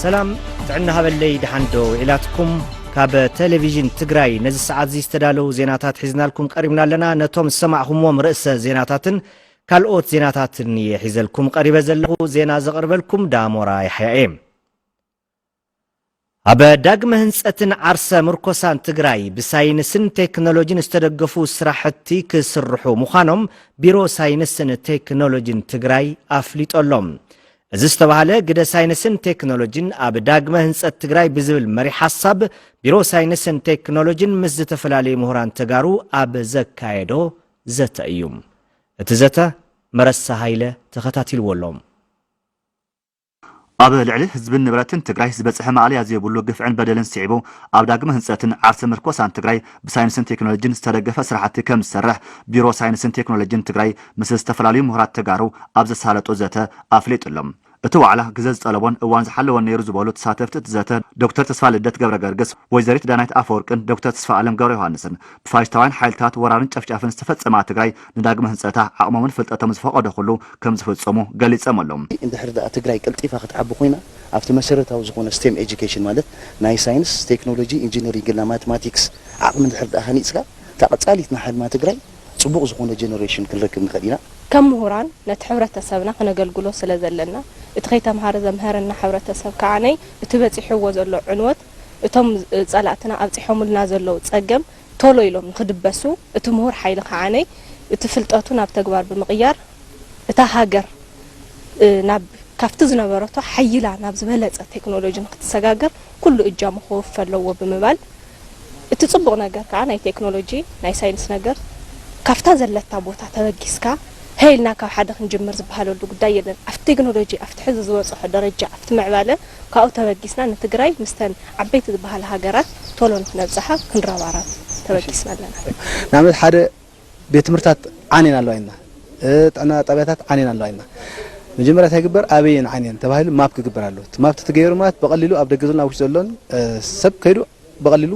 ሰላም ጥዕና ሃበለይ፣ ደሓን ዶ ውዒላትኩም? ካብ ቴሌቪዥን ትግራይ ነዚ ሰዓት እዚ ዝተዳለዉ ዜናታት ሒዝናልኩም ቀሪብና ኣለና። ነቶም ዝሰማዕኹምዎም ርእሰ ዜናታትን ካልኦት ዜናታትን እየ ሒዘልኩም ቀሪበ ዘለኹ። ዜና ዘቕርበልኩም ዳሞራ ይሓያ እየ። ኣብ ዳግመ ህንጸትን ዓርሰ ምርኮሳን ትግራይ ብሳይንስን ቴክኖሎጂን ዝተደገፉ ስራሕቲ ክስርሑ ምዃኖም ቢሮ ሳይንስን ቴክኖሎጂን ትግራይ ኣፍሊጦ ኣሎ። እዚ ዝተባህለ ግደ ሳይንስን ቴክኖሎጂን ኣብ ዳግመ ህንጸት ትግራይ ብዝብል መሪሕ ሓሳብ ቢሮ ሳይንስን ቴክኖሎጂን ምስ ዝተፈላለዩ ምሁራን ተጋሩ ኣብ ዘካየዶ ዘተ እዩ። እቲ ዘተ መረሳ ሃይለ ተኸታቲልዎ ኣሎ። ኣብ ልዕሊ ህዝብን ንብረትን ትግራይ ዝበፅሐ ማእለያ ዘይብሉ ግፍዕን በደልን ስዒቡ ኣብ ዳግመ ህንፀትን ዓርሰ ምርኮሳን ትግራይ ብሳይንስን ቴክኖሎጂን ዝተደገፈ ስራሕቲ ከም ዝሰርሕ ቢሮ ሳይንስን ቴክኖሎጂን ትግራይ ምስ ዝተፈላለዩ ምሁራት ተጋሩ ኣብ ዘሳለጦ ዘተ ኣፍሊጡ ኣሎ። እቲ ዋዕላ ግዘ ዝጠለቦን እዋን ዝሓለወን ነይሩ ዝበሉ ተሳተፍቲ እቲ ዘተ ዶክተር ተስፋ ልደት ገብረ ገርግስ፣ ወይዘሪት ዳናይት ኣፈወርቅን ዶክተር ተስፋ ኣለም ገብረ ዮሃንስን ብፋሽስታውያን ሓይልታት ወራርን ጨፍጫፍን ዝተፈፀማ ትግራይ ንዳግመ ህንፀታ ዓቕሞምን ፍልጠቶም ዝፈቐዶ ኩሉ ከም ዝፍፅሙ ገሊፆም ኣለዉ። እንድሕር ደኣ ትግራይ ቀልጢፋ ክትዓቢ ኮይና ኣብቲ መሰረታዊ ዝኾነ ስቴም ኤጁኬሽን ማለት ናይ ሳይንስ፣ ቴክኖሎጂ፣ ኢንጂነሪንግ እና ማቴማቲክስ ዓቕሚ እንድሕር ደኣ ሃኒፅካ እታ ቀፃሊት ናይ ሓድማ ትግራይ ፅቡቕ ዝኾነ ጀነሬሽን ክንረክብ ንኽእል ኢና። ከም ምሁራን ነቲ ሕብረተሰብና ክነገልግሎ ስለ ዘለና እቲ ከይተምሃረ ዘምሀረና ሕብረተሰብ ከዓነይ እቲ በፂሕዎ ዘሎ ዕንወት እቶም ፀላእትና ኣብፂሖምልና ዘለዉ ፀገም ቶሎ ኢሎም ንኽድበሱ እቲ ምሁር ሓይሊ ከዓነይ እቲ ፍልጠቱ ናብ ተግባር ብምቕያር እታ ሃገር ናብ ካብቲ ዝነበረቶ ሓይላ ናብ ዝበለፀ ቴክኖሎጂ ንክትሰጋገር ኩሉ እጃሙ ክወፍ ኣለዎ ብምባል እቲ ፅቡቕ ነገር ከዓ ናይ ቴክኖሎጂ ናይ ሳይንስ ነገር ካብታ ዘለታ ቦታ ተበጊስካ ሀይልና ካብ ሓደ ክንጅምር ዝበሃለሉ ጉዳይ የለን። ኣብቲ ቴክኖሎጂ ኣብቲ ሕዚ ዝበፅሖ ደረጃ ኣብቲ ምዕባለ ካብኡ ተበጊስና ንትግራይ ምስተን ዓበይቲ ዝበሃላ ሃገራት ቶሎ ንክነብፅሓ ክንረባረብ ተበጊስና ኣለና። ንኣብነት ሓደ ቤት ትምህርታት ዓንየን ኣለዋ ኢልና፣ ጥዕና ጣብያታት ዓንየን ኣለዋ ኢልና። መጀመርያ እንታይ ይግበር? ኣበየን ዓንየን ተባሂሉ ማፕ ክግበር ኣለዎ። እቲ ማፕ ተተገይሩ ማለት ብቐሊሉ ኣብ ደገ ዘሎን ኣብ ውሽጢ ዘሎን ሰብ ከይዱ ብቐሊሉ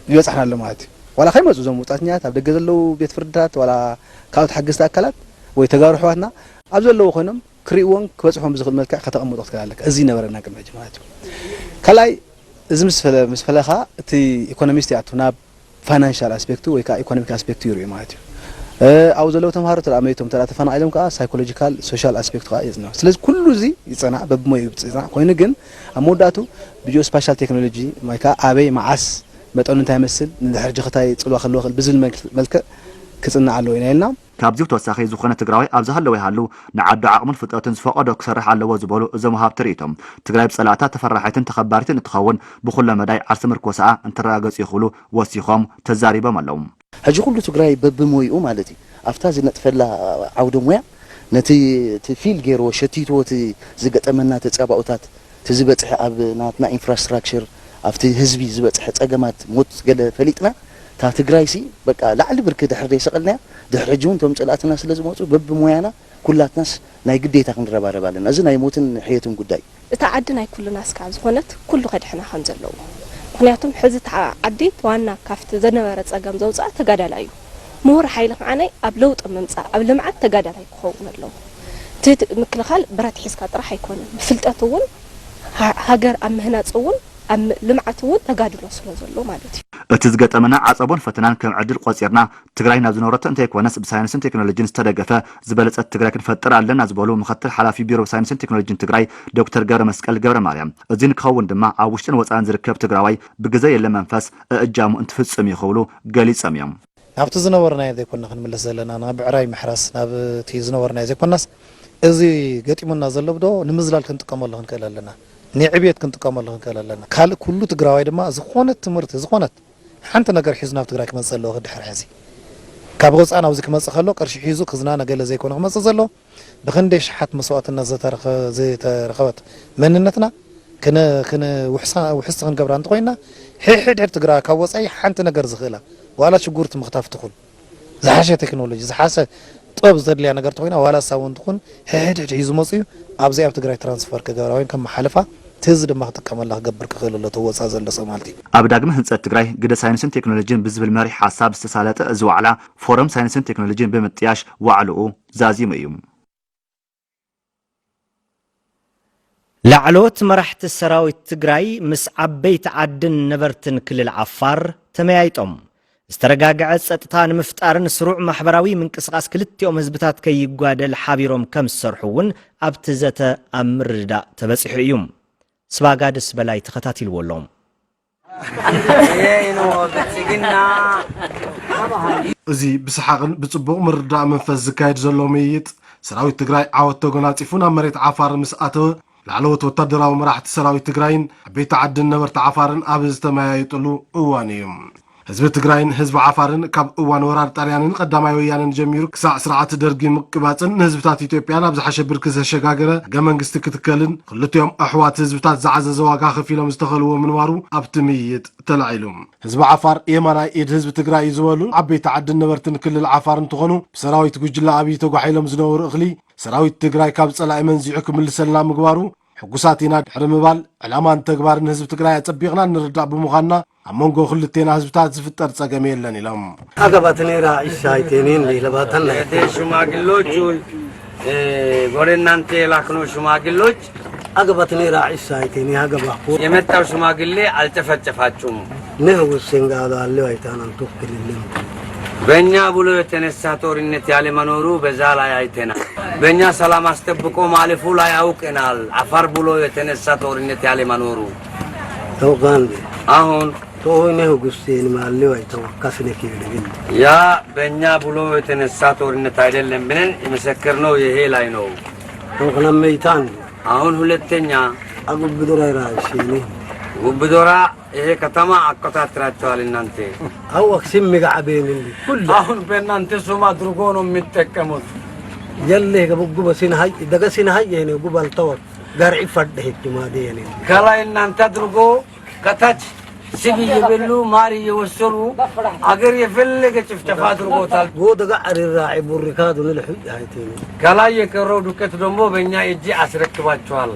ይበፅሓና ኣሎ ማለት እዩ። ዋላ ከይመፁ እዞም ወፃእተኛታት ኣብ ደገ ዘለዉ ቤት ፍርድታት ዋላ ካልኦት ሓገዝቲ ኣካላት ወይ ተጋሩ ኣሕዋትና ኣብ ዘለዉ ኮይኖም ክሪእዎን ክበፅሖም ብዝኽእል መልክዕ ከተቐምጦ ክትክእል ኣለካ። እዚ ይነበረና ቅድሚ ሕጂ ማለት እዩ። ካልኣይ እዚ ምስ ፈለ ምስ ፈለኻ እቲ ኢኮኖሚስት ይኣቱ ናብ ፋይናንሻል ኣስፔክቱ ወይ ከዓ ኢኮኖሚክ ኣስፔክቱ ይርእዩ ማለት እዩ። ኣብኡ ዘለዉ ተምሃሮ ተደኣ መይቶም ተደኣ ተፈናቒሎም ከዓ ሳይኮሎጂካል ሶሻል ኣስፔክቱ ከዓ የፅንዑ። ስለዚ ኩሉ እዚ ይፀናዕ በብሞይኡ ይፀናዕ ኮይኑ ግን ኣብ መወዳእቱ ብጂኦ ስፓሻል ቴክኖሎጂ ወይ ከዓ ኣበይ መዓስ መጠኑ እንታይ ይመስል ንድሕር ጅኽታይ ፅልዋ ክህልዎ ክእል ብዝብል መልክዕ ክፅናዕ ኣለዎ ኢና ኢልና። ካብዚ ብተወሳኺ ዝኾነ ትግራዋይ ኣብ ዝሃለወ ይሃሉ ንዓዱ ዓቕሙን ፍልጠቱን ዝፈቐዶ ክሰርሕ ኣለዎ ዝበሉ እዞም ወሃብቲ ርእይቶ፣ ትግራይ ብፀላእታ ተፈራሒትን ተኸባሪትን እንትኸውን ብኹለ መዳይ ዓርሰ ምርኮሳኣ እንትረጋገፅ እዩ ክብሉ ወሲኾም ተዛሪቦም ኣለዉ። ሕጂ ኩሉ ትግራይ በብሞይኡ ማለት እዩ ኣብታ ዝነጥፈላ ዓውደ ሙያ ነቲ እቲ ፊል ገይርዎ ሸቲትዎ እቲ ዝገጠመና ተፃባኡታት እቲ ዝበፅሐ ኣብ ናትና ኢንፍራስትራክቸር ኣብቲ ህዝቢ ዝበፅሐ ፀገማት ሞት ገለ ፈሊጥና እታ ትግራይ ሲ በቃ ላዕሊ ብርኪ ድሕር ዘይሰቐልናያ ድሕር ሕጂ እውን እቶም ፀላእትና ስለ ዝመፁ በብሞያና ኩላትናስ ናይ ግዴታ ክንረባረብ ኣለና። እዚ ናይ ሞትን ሕየትን ጉዳይ እዩ። እታ ዓዲ ናይ ኩልና እስካ ዝኾነት ኩሉ ከድሕና ከም ዘለዎ ምክንያቱም ሕዚ እታ ዓዲ ዋና ካብቲ ዘነበረ ፀገም ዘውፅኣ ተጋዳላይ እዩ። ምሁር ሓይሊ ከዓ ናይ ኣብ ለውጢ ምምፃእ ኣብ ልምዓት ተጋዳላይ ክኸውን ኣለዎ። እቲ ምክልኻል ብረት ሒዝካ ጥራሕ ኣይኮነን ብፍልጠት እውን ሃገር ኣብ ምህናፅ እውን ኣብ ልምዓት እውን ተጋድሎ ስለ ዘሎ ማለት እዩ። እቲ ዝገጠመና ዓፀቦን ፈተናን ከም ዕድል ቆፂርና ትግራይ ናብ ዝነበረቶ እንተይኮነስ ብሳይንስን ቴክኖሎጂን ዝተደገፈ ዝበለፀት ትግራይ ክንፈጥር ኣለና ዝበሉ ምክትል ሓላፊ ቢሮ ሳይንስን ቴክኖሎጂን ትግራይ ዶክተር ገብረመስቀል ገብረማርያም እዚ ንክኸውን ድማ ኣብ ውሽጥን ወፃእን ዝርከብ ትግራዋይ ብግዘ የለ መንፈስ እእጃሙ እንትፍፅም እዩ ክብሉ ገሊፆም እዮም። ናብቲ ዝነበርናዮ ዘይኮንና ክንምለስ ዘለና ናብ ብዕራይ ምሕራስ ናብቲ ዝነበርናዮ ዘይኮንናስ እዚ ገጢሙና ዘሎ ዶ ንምዝላል ክንጥቀመሉ ክንክእል ኣለና ንዕብየት ክንጥቀመሉ ክንክእል ኣለና ካልእ ኩሉ ትግራዋይ ድማ ዝኾነት ትምህርቲ ዝኾነት ሓንቲ ነገር ሒዙ ናብ ትግራይ ክመፅእ ኣለዎ ድሕሪ ሕዚ ካብ ወፃኢ ናብዚ ክመፅእ ከሎ ቅርሺ ሒዙ ክዝናነ ገለ ዘይኮነ ክመፅእ ዘለዎ ብኽንደይ ሽሓት መስዋእትነት ዝተረኸበት መንነትና ውሕስቲ ክንገብራ እንተኾይንና ሕድሕድ ትግራይ ካብ ወፃኢ ሓንቲ ነገር ዝኽእላ ዋላ ሽጉርቲ ምኽታፍ ትኹን ዝሓሸ ቴክኖሎጂ ዝሓሸ ጥበብ ዘድልያ ነገር ተኾይና ዋላ እሳ እውን ትኹን ሕድሕድ ሒዙ መፅኡ ኣብዚ ኣብ ትግራይ ትራንስፈር ክገብራ ወይም ከመሓልፋ እቲ ህዝቢ ድማ ክጥቀመላ ክገብር ክኽእል ኣሎ እቲ ወፃ ዘሎ ሰብ ማለት እዩ። ኣብ ዳግመ ህንፀት ትግራይ ግደ ሳይንስን ቴክኖሎጂን ብዝብል መሪሕ ሓሳብ ዝተሳለጠ እዚ ዋዕላ ፎረም ሳይንስን ቴክኖሎጂን ብምጥያሽ ዋዕልኡ ዛዚሙ እዩ። ላዕለዎት መራሕቲ ሰራዊት ትግራይ ምስ ዓበይቲ ዓድን ነበርትን ክልል ዓፋር ተመያይጦም። ዝተረጋግዐ ጸጥታ ንምፍጣርን ስሩዕ ማሕበራዊ ምንቅስቓስ ክልቲኦም ህዝብታት ከይጓደል ሓቢሮም ከም ዝሰርሑ እውን ኣብቲ ዘተ ኣብ ምርድዳእ ተበጺሑ እዩ። ስባጋድስ በላይ ተኸታቲልዎ ኣሎ። እዚ ብሰሓቕን ብጽቡቕ ምርድዳእ መንፈስ ዝካየድ ዘሎ ምይይጥ፣ ሰራዊት ትግራይ ዓወት ተጎናጺፉ ናብ መሬት ዓፋር ምስ ኣተወ፣ ላዕለዎት ወታደራዊ መራሕቲ ሰራዊት ትግራይን ዓበይቲ ዓድን ነበርቲ ዓፋርን ኣብ ዝተመያየጥሉ እዋን እዩ። ህዝቢ ትግራይን ህዝቢ ዓፋርን ካብ እዋን ወራር ጣልያንን ቀዳማይ ወያነን ጀሚሩ ክሳዕ ስርዓት ደርጊ ምቅባፅን ንህዝብታት ኢትዮጵያ ናብ ዝሓሸ ብርኪ ዘሸጋገረ ሕገ መንግስቲ ክትከልን ክልቲኦም ኣሕዋት ህዝብታት ዝዓዘዘ ዋጋ ከፊሎም ዝተኸልዎ ምንባሩ ኣብቲ ምይይጥ ተላዒሉ። ህዝቢ ዓፋር የማናይ ኢድ ህዝቢ ትግራይ እዩ ዝበሉ ዓበይቲ ዓድን ነበርትን ክልል ዓፋር እንትኾኑ ብሰራዊት ጉጅለ ኣብይ ተጓሒሎም ዝነበሩ እኽሊ ሰራዊት ትግራይ ካብ ፀላኢ መንዚዑ ክምልሰልና ምግባሩ ሕጉሳት ኢና ድሕሪ ምባል ዕላማን ተግባርን ህዝቢ ትግራይ ኣፀቢቕና እንርዳእ ብምዃንና ኣብ መንጎ ክልቴና ህዝብታት ዝፍጠር ፀገም የለን ኢሎም። Agabati neera issaayteeniin leelabaatanna Ete ሽማግሌዎች ወደ እናንተ የላክነው ሽማግሌዎች Agabati neera issaayteeni hagaba የመጣው ሽማግሌ አልጨፈጨፋችሁም። Nehu sengaadaallew aytaanan tokkinillem. በእኛ ብሎ የተነሳ ጦርነት ያለመኖሩ በዛ ላይ አይተናል። በእኛ ሰላም አስጠብቆ ማለፉ ላይ አውቀናል። አፋር ብሎ የተነሳ ጦርነት ያለመኖሩ Tawqaande. አሁን Toohoy nehu gusseeni maallew aytaw akkasine kiiligin. ያ በእኛ ብሎ የተነሳ ጦርነት አይደለም ብለን የመሰከርነው ይሄ ላይ ነው። Tawqanammeytaan. አሁን ሁለተኛ Agubbidora iraayisheeni. ጉብዶራ ይሄ ከተማ አቆጣጥራችኋል እናንተ። Aw aksimmi ga'abeenilli. Kulle. አሁን በእናንተ ስም አድርጎ ነው የሚጠቀሙት። Yalle hega bugguba sin hay daga sin hay yene gubal tawak gar'i fadde hekki maade yene. ከላይ እናንተ አድርጎ ከታች ስብ እየበሉ ማር እየወሰዱ አገር የፈለገ ጭፍጨፋ አድርጎታል። Go daga arirraa iburrikaadu nile huyya hayteeni. ከላይ የቀረው ዱቄት ደግሞ በእኛ እጅ አስረክባችኋል።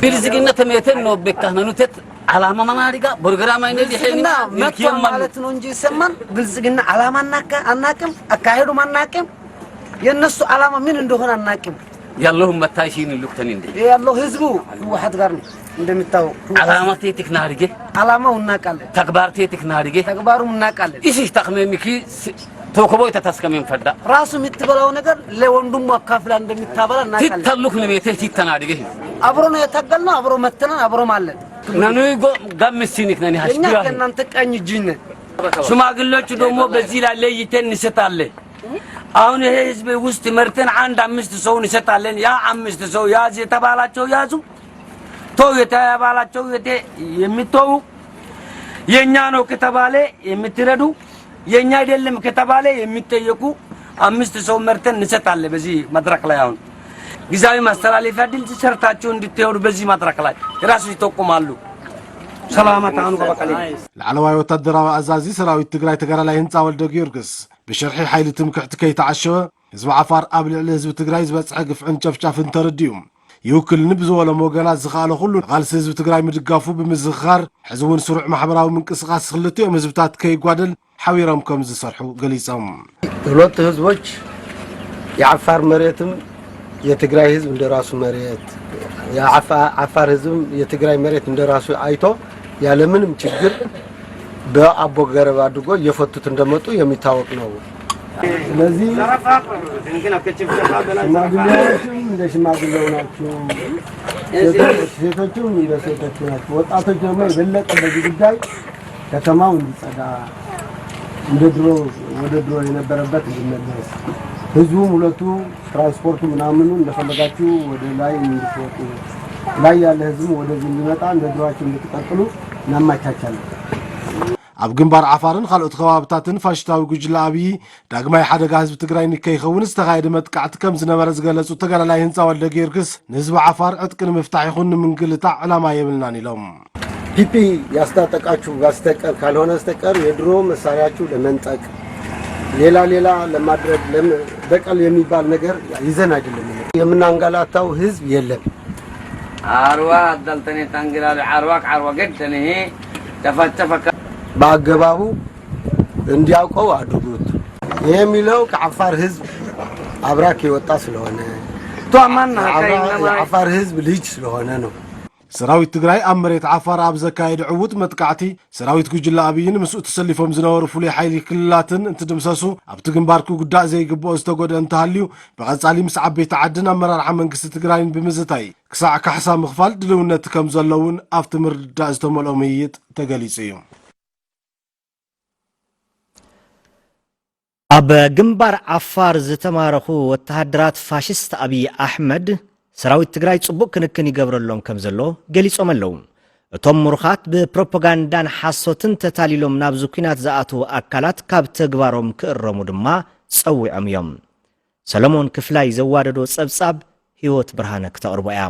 ብልጽግና ተመየተን ነው በቃ ነኑተት ዓላማ ማናሪጋ ፕሮግራም አይነት ይሄን ብልጽግና መጥቷል ማለት ነው እንጂ ይሰማን። ብልጽግና ዓላማ አናቀ- አናቅም፣ አካሄዱም አናቅም፣ የእነሱ ዓላማ ምን እንደሆነ አናቅም። ያለሁም መታይሲን ልኩተን እንዴ ያለው ህዝቡ ህወሓት ጋር ነው እንደሚታወቅ። ዓላማ ቴቲክ ናርጌ ዓላማው እናቃለን፣ ተግባር ቴቲክ ናርጌ ተግባሩም እናቃለን። ኢሲሽ ታክመሚኪ ተኮቦ ተታስከመን ፈዳ ራሱ የምትበላው ነገር ለወንድሙ አካፍላ እንደሚታበላ እናቃለን። ትተሉክ ንቤቴ ትተናድገ አብሮ ነው የታገልነው፣ አብሮ መተናል፣ አብሮም አለን። ነኑ ጋም ሲኒክ ነኒ እኛ ሀሽቢያ ከእናንተ ቀኝ እጅ ነን። ሽማግሌዎቹ ደግሞ በዚህ ላይ ለይተን እንሰጣለን። አሁን ይሄ ህዝብ ውስጥ መርተን አንድ አምስት ሰው እንሰጣለን። ያ አምስት ሰው ያዝ የተባላቸው ያዙ፣ ተው የተባላቸው የተ- የሚተው፣ የእኛ ነው ከተባለ የምትረዱ፣ የእኛ አይደለም ከተባለ የሚጠየቁ አምስት ሰው መርተን እንሰጣለን። በዚህ መድረክ ላይ አሁን ጊዜያዊ ማስተላለፊያ ድምፅ ሰርታችሁ እንድትሄዱ በዚህ መድረክ ላይ ራሱ ይጠቁማሉ። ሰላማት አሁኑ ቀበቀለ ላዕለዋይ ወታደራዊ ኣዛዚ ሰራዊት ትግራይ ተጋዳላይ ህንፃ ወልደ ጊዮርጊስ ብሸርሒ ሓይሊ ትምክሕቲ ከይተዓሸወ ህዝቢ ዓፋር ኣብ ልዕሊ ህዝቢ ትግራይ ዝበፅሐ ግፍዕን ጨፍጫፍን ተረዲኡ ይውክልኒ ብዝበሎም ወገናት ዝኸኣለ ኩሉ ንቓልሲ ህዝቢ ትግራይ ምድጋፉ ብምዝኽኻር ሕዚ እውን ስሩዕ ማሕበራዊ ምንቅስቓስ ክልቲኦም ህዝብታት ከይጓደል ሓቢሮም ከም ዝሰርሑ ገሊፆም። ሁለቱ ህዝቦች የዓፋር መሬትም የትግራይ ህዝብ እንደራሱ መሬት፣ የዓፋ- ዓፋር ህዝብም የትግራይ መሬት እንደራሱ አይቶ ያለምንም ችግር በአቦ ገረብ አድርጎ እየፈቱት እንደመጡ የሚታወቅ ነው። ስለዚህ ሽማግሌዎችም እንደ ሽማግሌው ናቸው። ሴቶች- ሴቶችም እንደ ሴቶቹ ናቸው። ወጣቶች ደግሞ የበለጠ በዚህ ጉዳይ ከተማው እንዲጸዳ እንደ ድሮ ወደ ድሮ የነበረበት እንዲመለስ ህዝቡም ሁለቱ ትራንስፖርቱ ምናምኑ እንደፈለጋችሁ ወደ ላይ እንድትወጡ ላይ ያለ ህዝብም ወደዚህ እንዲመጣ እንደ ድሯችሁ እንድትቀጥሉ እናመቻቻለን። ኣብ ግንባር ዓፋርን ካልኦት ከባብታትን ፋሽስታዊ ጉጅለ ኣብዪ ዳግማይ ሓደጋ ህዝቢ ትግራይ ንከይኸውን ዝተኻየደ መጥቃዕቲ ከም ዝነበረ ዝገለጹ ተጋዳላይ ህንፃ ወልደ ጊዮርጊስ ንህዝቢ ዓፋር ዕጥቂ ንምፍታሕ ይኹን ንምንግልታዕ ዕላማ የብልናን ኢሎም። ፒፒ ያስታጠቃችሁ በስተቀር ካልሆነ በስተቀር የድሮ መሳሪያችሁ ለመንጠቅ ሌላ ሌላ ለማድረግ ለም- በቀል የሚባል ነገር ይዘን አይደለም የምናንገላታው ህዝብ የለም። አርዋ አዳልተኔ ታንግላለ አርዋ ከአርዋ ገደነ ይሄ ተፈተፈ ከ- በአገባቡ እንዲያውቀው አድርጉት። ይሄ የሚለው ከአፋር ህዝብ አብራክ የወጣ ስለሆነ ቷማና የአፋር- የአፋር ህዝብ ልጅ ስለሆነ ነው። ሰራዊት ትግራይ ኣብ መሬት ዓፋር ኣብ ዘካየደ ዕዉት መጥቃዕቲ፣ ሰራዊት ጉጅለ ኣብይን ምስኡ ተሰሊፎም ዝነበሩ ፍሉይ ሓይሊ ክልላትን እንትድምሰሱ፣ ኣብቲ ግንባር ክጉዳእ ዘይግብኦ ዝተጎድአ እንተሃልዩ፣ ብቐጻሊ ምስ ዓበይቲ ዓድን ኣመራርሓ መንግስቲ ትግራይን ብምዝታይ፣ ክሳዕ ካሕሳ ምኽፋል ድልውነት ከም ዘሎ እውን ኣብቲ ምርድዳእ ዝተመልኦ ምይይጥ ተገሊጹ እዩ። ኣብ ግንባር ዓፋር ዝተማረኹ ወተሃደራት ፋሽስት ኣብይ ኣሕመድ፣ ሰራዊት ትግራይ ጽቡቕ ክንክን ይገብረሎም ከም ዘሎ ገሊጾም ኣለዉ። እቶም ምሩኻት ብፕሮፓጋንዳን ሓሶትን ተታሊሎም ናብዚ ኲናት ዝኣትዉ ኣካላት ካብ ተግባሮም ክእረሙ ድማ ጸዊዖም እዮም። ሰለሞን ክፍላይ ዘዋደዶ ጸብጻብ ህይወት ብርሃነ ክተቕርቦ እያ።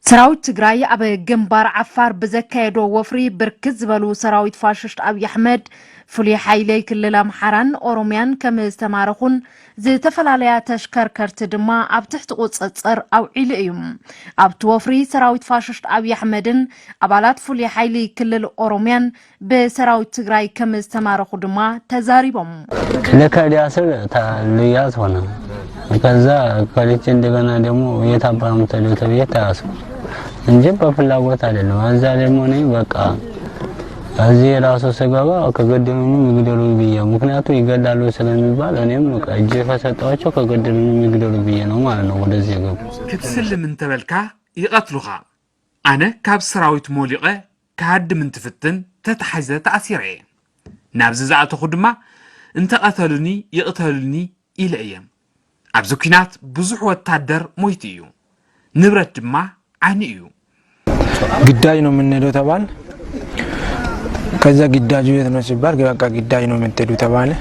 ሰራዊት ትግራይ ኣብ ግንባር ዓፋር ብዘካየዶ ወፍሪ ብርክት ዝበሉ ሰራዊት ፋሽስት ኣብይ ኣሕመድ፣ ፍሉይ ሓይሊ ክልል ኣምሓራን ኦሮምያን ከም ዝተማረኹን ዝተፈላለያ ተሽከርከርቲ ድማ ኣብ ትሕቲ ቁፅፅር ኣውዒሉ እዩ። ኣብቲ ወፍሪ ሰራዊት ፋሽስት ኣብይ ኣሕመድን ኣባላት ፍሉይ ሓይሊ ክልል ኦሮምያን ብሰራዊት ትግራይ ከም ዝተማረኹ ድማ ተዛሪቦም። ለካ ሊያስር ልያዝ ሆነ። ከዛ ከሊቼ እንደገና ደግሞ የት አባ ነው የምትሄደው ተብዬ ተያዝኩ እንጂ በፍላጎት አይደለም። እዛ ደግሞ እኔ በቃ እዚህ ራሱ ስገባ ከገደሉኝም ይግደሉኝ ብዬ፣ ምክንያቱ ይገላሉ ስለሚባል እኔም በቃ እጄ ከሰጠኋቸው ከገደሉኝም ይግደሉ ብዬ ነው ማለት ነው ወደዚህ የገባሁት። ክትስልም እንተበልካ ይቐትሉኻ። ኣነ ካብ ሰራዊት ሞሊቐ ክሃድም እንትፍትን ተታሒዘ ተኣሲረ እየ። ናብዚ ዝኣተኹ ድማ እንተቐተሉኒ ይቕተሉኒ ኢለ እየ። ኣብዚ ኲናት ብዙሕ ወታደር ሞይቱ እዩ፣ ንብረት ድማ ዓኒ እዩ። ግዳጅ ነው የምንሄደው ተባል። ከዛ ግዳጁ የት ነው ሲባል በቃ ግዳጅ ነው የምትሄዱ ተባለ።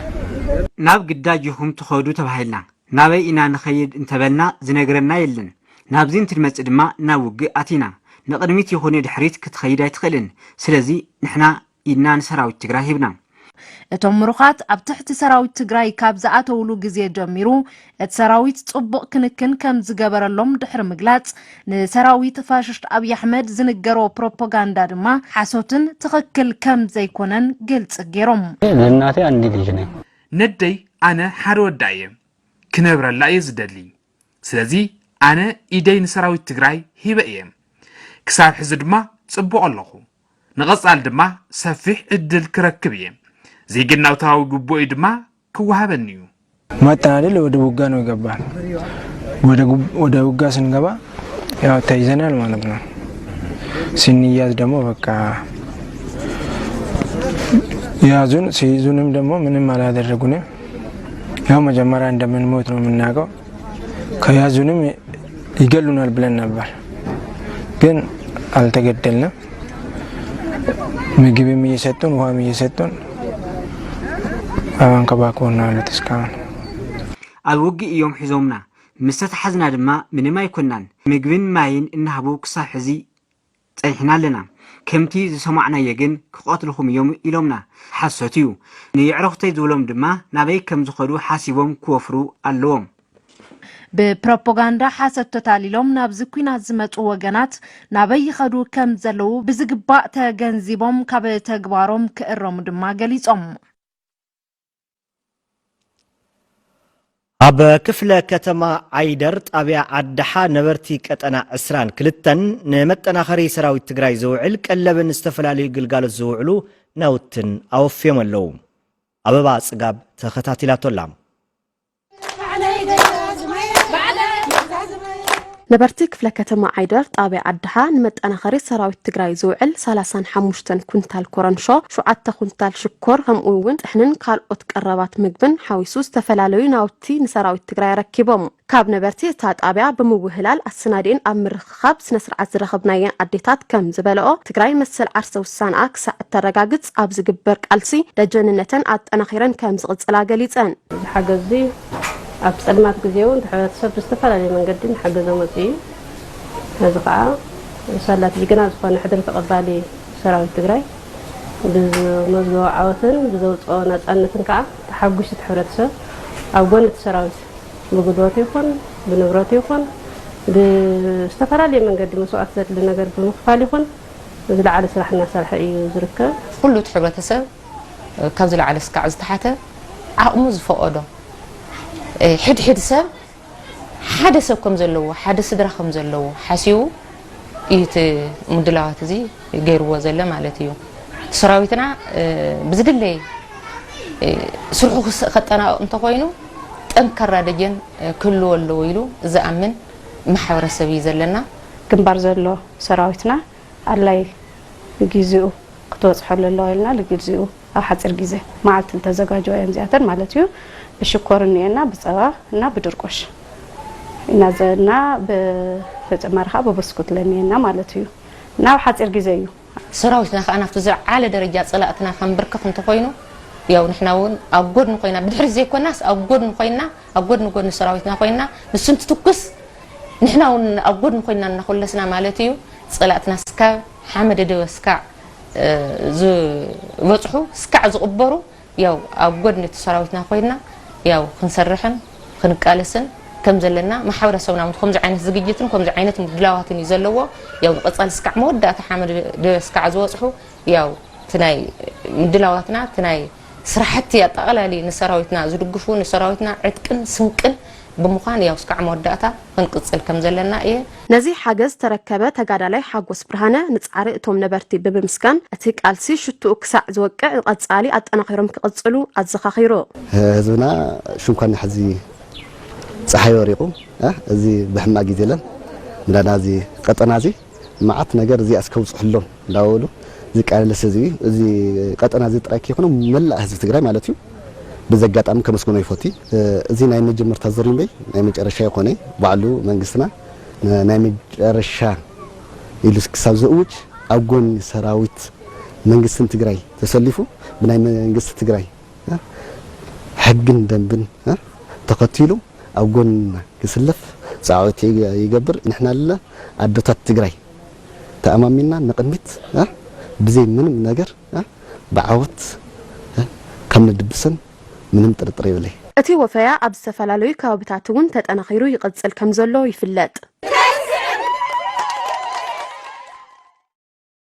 ናብ ግዳጅ ኢኹም ትኸዱ ተባሂልና። ናበይ ኢና ንኸይድ እንተበልና ዝነግረና የለን። ናብዚ እንትንመጽእ ድማ ናብ ውግእ ኣቲና። ንቕድሚት ይኹን ንድሕሪት ክትኸይድ ኣይትኽእልን። ስለዚ ንሕና ኢድና ንሰራዊት ትግራይ ሂብና። እቶም ምሩኻት ኣብ ትሕቲ ሰራዊት ትግራይ ካብ ዝኣተውሉ ግዜ ጀሚሩ እቲ ሰራዊት ጽቡቕ ክንክን ከም ዝገበረሎም ድሕሪ ምግላጽ፣ ንሰራዊት ፋሽስት ኣብይ ኣሕመድ ዝንገሮ ፕሮፓጋንዳ ድማ ሓሶትን ትኽክል ከም ዘይኮነን ግልጺ ገይሮም። ለእናቴ አንድ ልጅ ነኝ። ነደይ ኣነ ሓደ ወዳ እየ፣ ክነብረላ እየ ዝደሊ። ስለዚ ኣነ ኢደይ ንሰራዊት ትግራይ ሂበ እየ። ክሳብ ሕዚ ድማ ጽቡቕ ኣለኹ። ንቐጻሊ ድማ ሰፊሕ ዕድል ክረክብ እየ። ዜግነታዊ ግቡእይ ድማ ክወሃበኒ እዩ። መጣን አይደል ወደ ውጋ ነው የገባን። ወደ ውጋ ስንገባ ያው ተይዘናል ማለት ነው። ስንያዝ ደግሞ በቃ ያዙን። ሲይዙንም ደግሞ ምንም አላደረጉንም። ያው መጀመሪያ እንደምንሞት ነው የምናውቀው። ከያዙንም ይገሉናል ብለን ነበር፣ ግን አልተገደልንም። ምግብም እየሰጡን ውሃም እየሰጡን ኣንከባክቦና ኣሉት እስካሁን። ኣብ ውግእ እዮም ሒዞምና። ምስ ተታሓዝና ድማ ምንም ኣይኮናን። ምግብን ማይን እናሃቡ ክሳብ ሕዚ ጸኒሕና ኣለና። ከምቲ ዝሰማዕናዮ ግን ክቐትልኹም እዮም ኢሎምና። ሓሶት እዩ። ንየዕሩኽተይ ዝብሎም ድማ ናበይ ከም ዝኸዱ ሓሲቦም ክወፍሩ ኣለዎም። ብፕሮፓጋንዳ ሓሰት ተታሊሎም ናብዚ ኲናት ዝመጹ ወገናት ናበይ ይኸዱ ከም ዘለዉ ብዝግባእ ተገንዚቦም ካብ ተግባሮም ክእረሙ ድማ ገሊጾም። ኣብ ክፍለ ከተማ ዓይደር ጣብያ ዓድሓ ነበርቲ ቀጠና ዕስራን ክልተን ንመጠናኸሪ ሰራዊት ትግራይ ዝውዕል ቀለብን ዝተፈላለዩ ግልጋሎት ዝውዕሉ ናውትን ኣወፍዮም ኣለዉ። ኣበባ ጽጋብ ተኸታቲላቶ ኣላ። ነበርቲ ክፍለ ከተማ ዓይደር ጣብያ ዓድሓ ንመጠናኸሪ ሰራዊት ትግራይ ዝውዕል ሰላሳን ሓሙሽተን ኩንታል ኮረንሾ፣ ሸውዓተ ኩንታል ሽኮር ከምኡ እውን ጥሕንን ካልኦት ቀረባት ምግብን ሓዊሱ ዝተፈላለዩ ናውቲ ንሰራዊት ትግራይ ኣረኪቦም። ካብ ነበርቲ እታ ጣብያ ብምውህላል ኣሰናዲኤን ኣብ ምርኽኻብ ስነ ስርዓት ዝረኸብናየን ኣዴታት ከም ዝበለኦ ትግራይ መሰል ዓርሰ ውሳንኣ ክሳዕ እተረጋግፅ ኣብ ዝግበር ቃልሲ ደጀንነተን ኣጠናኺረን ከም ዝቕፅላ ገሊፀን። እዚ ሓገዝ እዚ ኣብ ፀልማት ግዜ እውን እቲ ሕብረተሰብ ብዝተፈላለየ መንገዲ እናሓገዞ መፅኡ እዩ። ነዚ ከዓ ሳላ እቲ ጅግና ዝኾነ ሕድሪ ተቐባሊ ሰራዊት ትግራይ ብዝመዝገቦ ዓወትን ብዘውፅኦ ናፃነትን ከዓ ተሓጒሱ እቲ ሕብረተሰብ ኣብ ጎኒ እቲ ሰራዊት ብጉልበቱ ይኹን ብንብረቱ ይኹን ብዝተፈላለየ መንገዲ መስዋእቲ ዘድሊ ነገር ብምኽፋል ይኹን ዝለዓለ ስራሕ እናሰርሐ እዩ ዝርከብ። ኩሉ እቲ ሕብረተሰብ ካብ ዝለዓለ እስካዕ ዝተሓተ ዓቕሙ ዝፈቐዶ ሕድሕድ ሰብ ሓደ ሰብ ከም ዘለዎ፣ ሓደ ስድራ ከም ዘለዎ ሓሲቡ እዩ እቲ ምድላዋት እዚ ገይርዎ ዘሎ ማለት እዩ። ሰራዊትና፣ እ፣ ብዝድለይ፣ እ፣ ስርሑ ክስ-፣ ከጠናቕቕ እንተኾይኑ፣ ጠንካራ ደጀን፣ እ፣ ክህልዎ ኣለዎ ኢሉ ዝኣምን ማሕበረሰብ እዩ ዘለና። ግንባር ዘሎ ሰራዊትና ኣድላይ ንግዜኡ ክትበጽሖ ኣለዋ ኢልና ንግዜኡ ኣብ ሓጺር ግዜ መዓልቲ ዝተዘጋጀዋ እየን እዚኣተን ማለት እዩ። ብሽኮር እኒኤና፣ ብጸባ እና ብድርቆሽ ኢና ዘ-፣ እና ብተጨማሪ ከዓ ብብስኩት ለኒኤና ማለት እዩ። እና ኣብ ሓጺር ግዜ እዩ። ሰራዊትና ከዓ ናብቲ ዝለዓለ ደረጃ ጸላእትና ከንብርክኽ እንተኾይኑ፣ ያው ንሕና እውን ኣብ ጎድኒ ኮይና፣ ብድሕሪት ዘይኮናስ ኣብ ጎድኒ ኮይና፣ ኣብ ጎድኒ ጎድኒ ሰራዊትና ኮይና፣ ንሱ እንትትኩስ ንሕና እውን ኣብ ጎድኒ ኮይና እናኾለስና ማለት እዩ። ጸላእትና እስካብ ሓመደ ደበ እስካዕ፣ እ፣ ዝበጽሑ፣ እስካዕ ዝቕበሩ፣ ያው ኣብ ጎድኒ እቲ ሰራዊትና ኮይና፣ ያው ክንሰርሕን ክንቃለስን ከም ዘለና፣ ማሕበረሰብና እውን ከምዚ ዓይነት ዝግጅትን ከምዚ ዓይነት ምድላዋትን እዩ ዘለዎ። ያው ንቐጻሊ እስካዕ መወዳእታ ሓመደ ደበ እስካዕ ዝበጽሑ፣ ያው እቲ ናይ ምድላዋትና፣ እቲ ናይ ስራሕቲ ኣጠቓላሊ ንሰራዊትና ዝድግፉ፣ ንሰራዊትና ዕጥቅን ስንቅን ብምዃን፣ ያው እስካዕ መወዳእታ ክንቅጽል ከም ዘለና እየ። ነዚ ሓገዝ ዝተረከበ ተጋዳላይ ሓጎስ ብርሃነ ንጻዕሪ እቶም ነበርቲ ብምምስጋን፣ እቲ ቃልሲ ሽትኡ ክሳዕ ዝወቅዕ ንቐጻሊ ኣጠናኺሮም ክቕጽሉ ኣዘኻኺሩ። ህዝብና ሽንኳና ሕዚ ጸሓይ ወሪቑ፣ እ፣ እዚ ብሕማቕ ግዜ የለን። ምዳና እዚ ቀጠና እዚ መዓት ነገር እዚኣ እስከውፅሕሎም እንዳበሉ ዝቃለስ ህዝቢ እዩ። እዚ ቀጠና እዚ ጥራይ ከይኮነ መላእ ህዝቢ ትግራይ ማለት እዩ። በዚ ኣጋጣሚ ከመስግኖ ይፈቱ። እዚ ናይ መጀመርታ ዙር እምበይ ናይ መጨረሻ ይኮነ። ባዕሉ መንግስትና ን-፣ ናይ መጨረሻ ኢሉ ክሳብ ዘእውጅ ኣብ ጎኒ ሰራዊት መንግስትን ትግራይ ተሰሊፉ ብናይ መንግስቲ ትግራይ፣ እ፣ ሕግን ደንብን፣ እ፣ ተኸቲሉ ኣብ ጎንና ክስለፍ ጻዕወት ይገ-፣ ይገብር። ንሕና ለለ ኣዶታት ትግራይ ተኣማሚንና ንቕድሚት፣ እ፣ ብዘይ ምንም ነገር፣ እ፣ ብዓወት፣ እ፣ ከም ንድብሰን ምንም ጥርጥር የብለይ። እቲ ወፈያ ኣብ ዝተፈላለዩ ከባቢታት እውን ተጠናኺሩ ይቕጽል ከም ዘሎ ይፍለጥ።